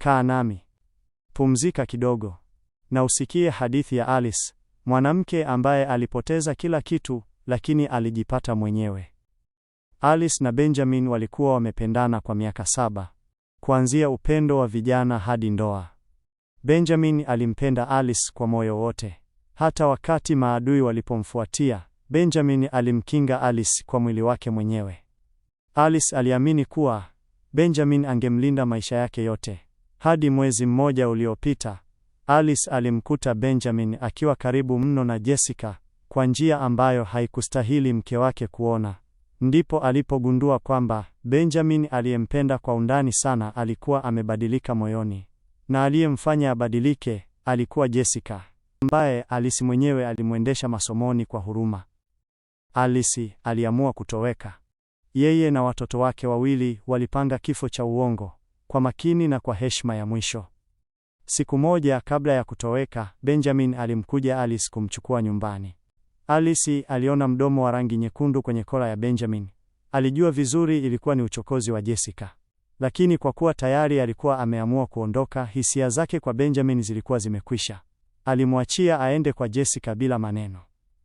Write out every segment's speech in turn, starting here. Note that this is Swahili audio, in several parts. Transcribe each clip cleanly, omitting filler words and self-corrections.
Kaa nami, pumzika kidogo, na usikie hadithi ya Alice, mwanamke ambaye alipoteza kila kitu, lakini alijipata mwenyewe. Alice na Benjamin walikuwa wamependana kwa miaka 7, kuanzia upendo wa vijana hadi ndoa. Benjamin alimpenda Alice kwa moyo wote. Hata wakati maadui walipomfuatia, Benjamin alimkinga Alice kwa mwili wake mwenyewe. Alice aliamini kuwa Benjamin angemlinda maisha yake yote. Hadi mwezi mmoja uliopita, Alice alimkuta Benjamin akiwa karibu mno na Jessica kwa njia ambayo haikustahili mke wake kuona. Ndipo alipogundua kwamba Benjamin aliyempenda kwa undani sana alikuwa amebadilika moyoni, na aliyemfanya abadilike alikuwa Jessica, ambaye Alice mwenyewe alimwendesha masomoni kwa huruma. Alice aliamua kutoweka. Yeye na watoto wake wawili walipanga kifo cha uongo kwa makini na kwa heshima ya mwisho. Siku moja kabla ya kutoweka, Benjamin alimkuja Alice kumchukua nyumbani. Alice aliona mdomo wa rangi nyekundu kwenye kola ya Benjamin. Alijua vizuri ilikuwa ni uchokozi wa Jessica. Lakini kwa kuwa tayari alikuwa ameamua kuondoka, hisia zake kwa Benjamin zilikuwa zimekwisha. Alimwachia aende kwa Jessica bila maneno.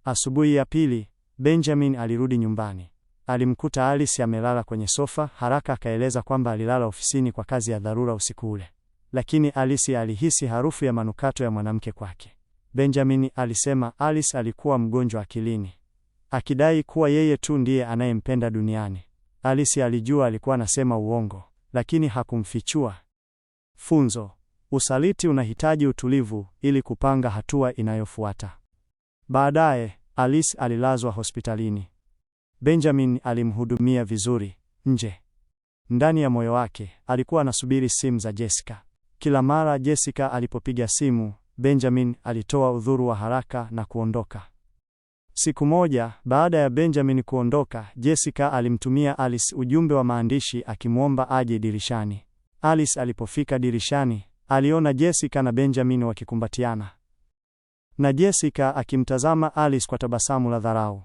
Asubuhi ya pili, Benjamin alirudi nyumbani. Alimkuta Alice amelala kwenye sofa. Haraka akaeleza kwamba alilala ofisini kwa kazi ya dharura usiku ule. Lakini Alice alihisi harufu ya manukato ya mwanamke kwake. Benjamin alisema Alice alikuwa mgonjwa akilini, akidai kuwa yeye tu ndiye anayempenda duniani. Alice alijua alikuwa anasema uongo, lakini hakumfichua. Funzo: usaliti unahitaji utulivu ili kupanga hatua inayofuata. Baadaye, Alice alilazwa hospitalini. Benjamin alimhudumia vizuri nje. Ndani ya moyo wake alikuwa anasubiri simu za Jessica. Kila mara Jessica alipopiga simu, Benjamin alitoa udhuru wa haraka na kuondoka. Siku moja baada ya Benjamin kuondoka, Jessica alimtumia Alice ujumbe wa maandishi akimwomba aje dirishani. Alice alipofika dirishani, aliona Jessica na Benjamin wakikumbatiana, na Jessica akimtazama Alice kwa tabasamu la dharau.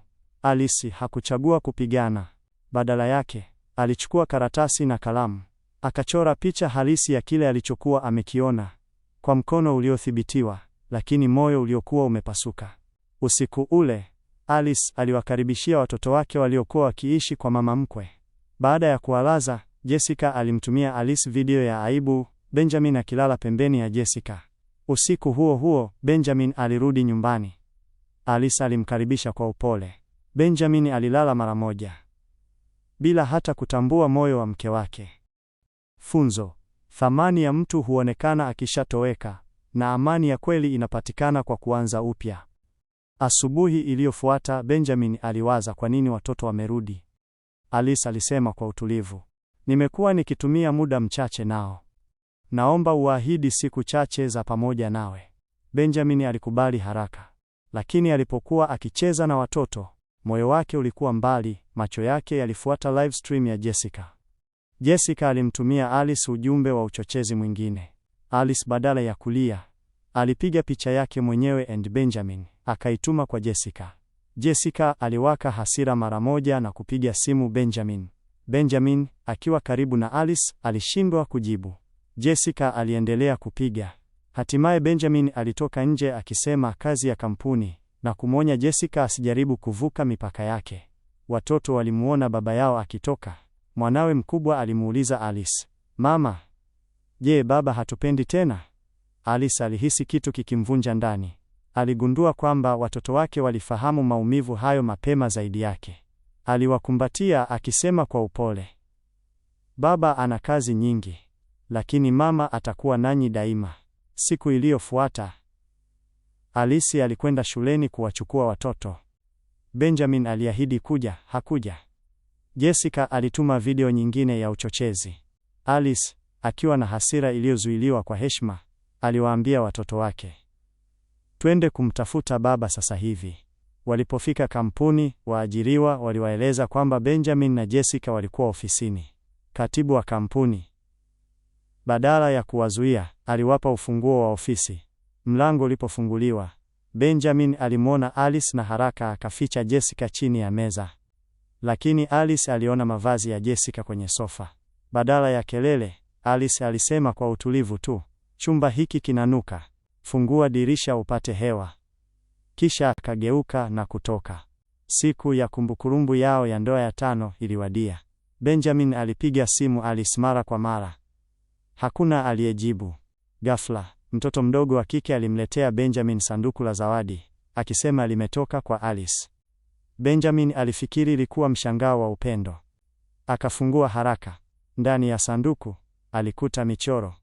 Alice hakuchagua kupigana. Badala yake, alichukua karatasi na kalamu, akachora picha halisi ya kile alichokuwa amekiona kwa mkono uliothibitiwa, lakini moyo uliokuwa umepasuka. Usiku ule, Alice aliwakaribishia watoto wake waliokuwa wakiishi kwa mama mkwe. Baada ya kuwalaza, Jessica alimtumia Alice video ya aibu, Benjamin akilala pembeni ya Jessica. Usiku huo huo, Benjamin alirudi nyumbani. Alice alimkaribisha kwa upole. Benjamin alilala mara moja, bila hata kutambua moyo wa mke wake. Funzo: thamani ya mtu huonekana akishatoweka, na amani ya kweli inapatikana kwa kuanza upya. Asubuhi iliyofuata, Benjamin aliwaza kwa nini watoto wamerudi. Alice alisema kwa utulivu, nimekuwa nikitumia muda mchache nao. Naomba uahidi siku chache za pamoja nawe. Benjamin alikubali haraka, lakini alipokuwa akicheza na watoto, moyo wake ulikuwa mbali, macho yake yalifuata live stream ya Jessica. Jessica alimtumia Alice ujumbe wa uchochezi mwingine. Alice badala ya kulia, alipiga picha yake mwenyewe and Benjamin, akaituma kwa Jessica. Jessica aliwaka hasira mara moja na kupiga simu Benjamin. Benjamin, akiwa karibu na Alice, alishindwa kujibu. Jessica aliendelea kupiga. Hatimaye Benjamin alitoka nje akisema kazi ya kampuni na kumwonya Jessica asijaribu kuvuka mipaka yake. Watoto walimuona baba yao akitoka. Mwanawe mkubwa alimuuliza Alice, "Mama, je, baba hatupendi tena?" Alice alihisi kitu kikimvunja ndani. Aligundua kwamba watoto wake walifahamu maumivu hayo mapema zaidi yake. Aliwakumbatia akisema kwa upole, "Baba ana kazi nyingi, lakini mama atakuwa nanyi daima." Siku iliyofuata, Alice alikwenda shuleni kuwachukua watoto. Benjamin aliahidi kuja, hakuja. Jessica alituma video nyingine ya uchochezi. Alice, akiwa na hasira iliyozuiliwa kwa heshima, aliwaambia watoto wake, "Twende kumtafuta baba sasa hivi." Walipofika kampuni, waajiriwa waliwaeleza kwamba Benjamin na Jessica walikuwa ofisini. Katibu wa kampuni, badala ya kuwazuia, aliwapa ufunguo wa ofisi. Mlango ulipofunguliwa, Benjamin alimwona Alice na haraka akaficha Jessica chini ya meza. Lakini Alice aliona mavazi ya Jessica kwenye sofa. Badala ya kelele, Alice alisema kwa utulivu tu, chumba hiki kinanuka, fungua dirisha upate hewa. Kisha akageuka na kutoka. Siku ya kumbukumbu yao ya ndoa ya tano iliwadia. Benjamin alipiga simu Alice mara kwa mara. Hakuna aliyejibu. Ghafla, mtoto mdogo wa kike alimletea Benjamin sanduku la zawadi, akisema limetoka kwa Alice. Benjamin alifikiri ilikuwa mshangao wa upendo. Akafungua haraka. Ndani ya sanduku alikuta michoro,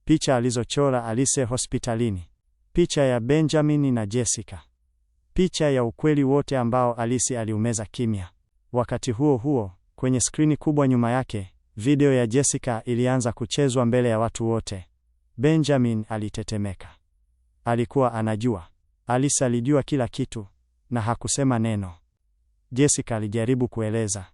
picha alizochora Alice hospitalini, picha ya Benjamin na Jessica, picha ya ukweli wote ambao Alice aliumeza kimya. Wakati huo huo, kwenye skrini kubwa nyuma yake, video ya Jessica ilianza kuchezwa mbele ya watu wote. Benjamin alitetemeka. Alikuwa anajua. Alice alijua kila kitu na hakusema neno. Jessica alijaribu kueleza.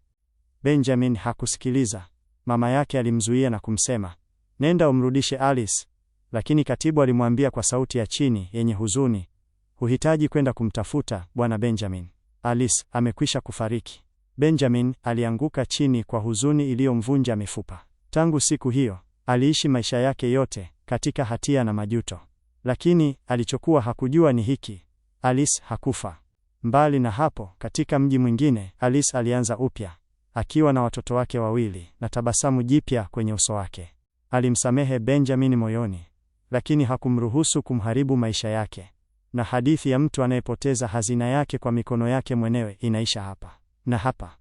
Benjamin hakusikiliza. Mama yake alimzuia na kumsema, nenda umrudishe Alice. Lakini katibu alimwambia kwa sauti ya chini yenye huzuni, huhitaji kwenda kumtafuta Bwana Benjamin. Alice amekwisha kufariki. Benjamin alianguka chini kwa huzuni iliyomvunja mifupa. Tangu siku hiyo, aliishi maisha yake yote katika hatia na majuto. Lakini alichokuwa hakujua ni hiki: Alice hakufa. Mbali na hapo, katika mji mwingine, Alice alianza upya akiwa na watoto wake wawili na tabasamu jipya kwenye uso wake. Alimsamehe Benjamin moyoni, lakini hakumruhusu kumharibu maisha yake. Na hadithi ya mtu anayepoteza hazina yake kwa mikono yake mwenyewe inaisha hapa. Na hapa